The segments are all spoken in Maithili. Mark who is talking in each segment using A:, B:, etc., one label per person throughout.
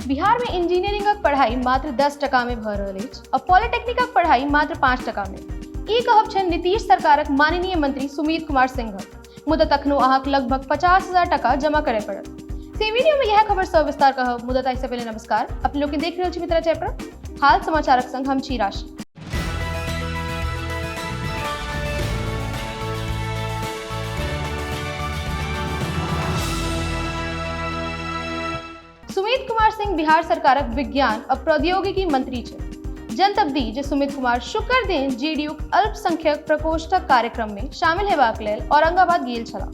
A: बिहार में इंजीनियरिंगक पढ़ाई मात्र 10 टका में भऽ रहल अछि आ पॉलिटेक्निकक पढ़ाई मात्र 5 टका में। ई कहब छनि नीतीश सरकारक माननीय मंत्री सुमित कुमार सिंहक। मुदा तखनो अहाँक लगभग 50,000 टका जमा करय पड़त। से वीडियो में यह खबर सविस्तार कहब, मुदा ताहिसँ पहिले नमस्कार। अपने लोकनि देख रहल छी मिथिला चैप्टर हाल समाचारक संग हम छी राशि। सुमित कुमार सिंह बिहार सरकारक विज्ञान आ प्रौद्योगिकी मंत्री छथि। जनतब दी जे सुमित कुमार शुक्र दिन जेडीयूक अल्पसंख्यक प्रकोष्ठक कार्यक्रम में शामिल हेबाक लेल औरंगाबाद गेल छलाह।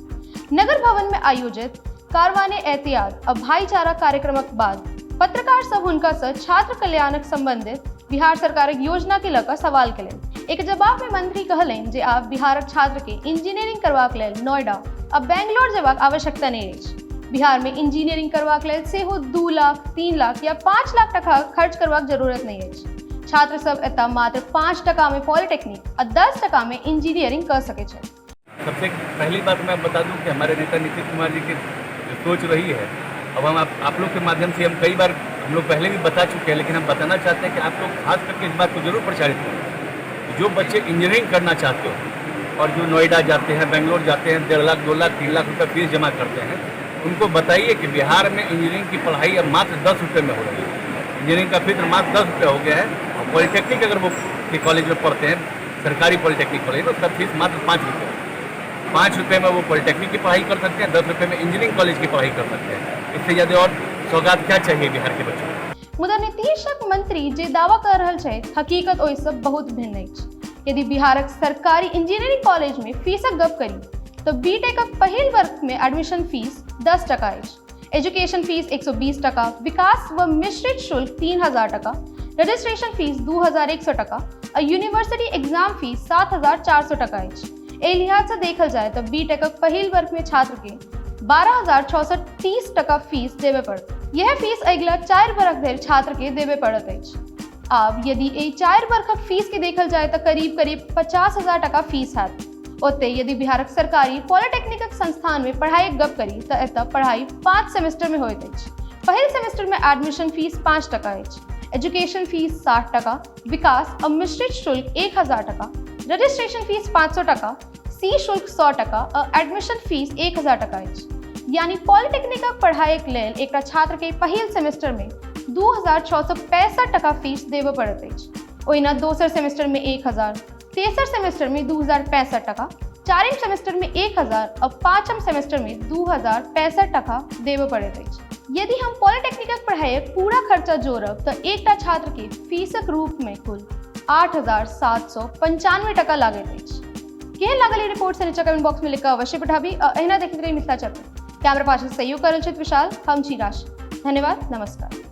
A: नगर भवन में आयोजित कारवाने एहतियात आ भाईचारा कार्यक्रमक बाद पत्रकार सब हुनका से छात्र कल्याणक संबंधित बिहार सरकारक योजना के लऽ कऽ सवाल केलनि। एक जवाब में मंत्री कहलनि जे आब बिहारक छात्र के इंजीनियरिंग करबाक लेल नोएडा आ बेंगलोर जेबाक आवश्यकता नहि अछि। बिहार में इंजीनियरिंग करबाक लेल सेहो 2 लाख, 3 लाख या 5 लाख टका खर्च करबाक जरूरत नहि अछि। छात्र सब एतय मात्र 5 टका में पॉलिटेक्निक आ 10 टका में इंजीनियरिंग कर सकै छथि।
B: सबसे पहली बात मैं बता दूं कि हमारे नेता नीतीश कुमार जी की जो सोच रही है, अब हम आप लोग के माध्यम से हम कई बार हम लोग पहले भी बता चुके हैं, लेकिन हम बताना चाहते हैं कि आप लोग खास करके इस बात को जरूर प्रचारित करें। जो बच्चे इंजीनियरिंग करना चाहते हो और जो नोएडा जाते हैं, बेंगलोर जाते हैं, 1.5 लाख, 2 लाख, 3 लाख रुपये फीस जमा करते हैं, उनको बताइए कि बिहार में इंजीनियरिंग की पढ़ाई अब मात्र 10 रुपये में हो रही है। इंजीनियरिंग का फीस मात्र 10 रुपये हो गया है और पॉलिटेक्निक अगर वो के कॉलेज में पढ़ते हैं, सरकारी पॉलिटेक्निक कॉलेज में, उसका फीस मात्र 5 रुपये। 5 रुपये में वो पॉलिटेक्निक की पढ़ाई कर सकते हैं, 10 रुपये में इंजीनियरिंग कॉलेज की पढ़ाई कर सकते हैं। इससे ज़्यादा और सौगात क्या चाहिए बिहार के बच्चों को?
A: मुदा नीतीशक मंत्री जे दावा कर रहल छथि, हकीकत ओहिसँ बहुत भिन्न अछि। यदि बिहारक सरकारी इंजीनियरिंग कॉलेज में फीसक गप करी तऽ बीटेकक पहिल वर्ग में एडमिशन फीस 10 टका अछि, एजुकेशन फीस 120 टका, विकास व मिश्रित शुल्क 3000 टका, रजिस्ट्रेशन फीस 2100 टका आ यूनिवर्सिटी एग्जाम फीस 7400 टका अछि। एहि लिहाजसँ देखल जाय तऽ बीटेकक पहिल वर्ग में छात्र के 12,630 टका फीस देबय पड़त। यह फीस अगिला 4 बरख धरि छात्र के देबय पड़त अछि। आब यदि एहि 4 बरखक फीस के देखल जाय तऽ करीब करीब 50,000 टका फीस हैत। ओतहि यदि बिहारक सरकारी पॉलिटेक्निकक संस्थान में पढ़ाईक गप करी तऽ एतय पढ़ाई 5 सेमेस्टर में होइत अछि। पहिल सेमेस्टर में एडमिशन फीस 5 टका अछि, एजुकेशन फीस 60 टका, विकास आ मिश्रित शुल्क 1000 टका, रजिस्ट्रेशन फीस 500 टका, सी शुल्क 100 टका आ एडमिशन फीस 1000 टका अछि। यानी पॉलिटेक्निकक पढ़ाईक लेल एकटा छात्र के पहिल सेमेस्टर में 2665 टका फीस देबय पड़ैत अछि। ओहिना दोसर सेमेस्टर में 1000, तेसर सेमेस्टर में 2065 टका, चारिम सेमेस्टर में 1000 आ पाँचम सेमेस्टर में 2065 टका देबय पड़ैत अछि। यदि हम पॉलिटेक्निकक पढ़ाईक पूरा खर्चा जोड़ब तऽ एकटा छात्र के फीसक रूप में कुल 8795 टका लागैत अछि। केहन लागल ई रिपोर्ट से नीचा कमेंट बॉक्स में लिख कऽ अवश्य पठाबी आ एहिना देखैत रही मिथिला चैप्टर। कैमरा पाछाँ सहयोग करल छथि विशाल, हम छी राशि। धन्यवाद, नमस्कार।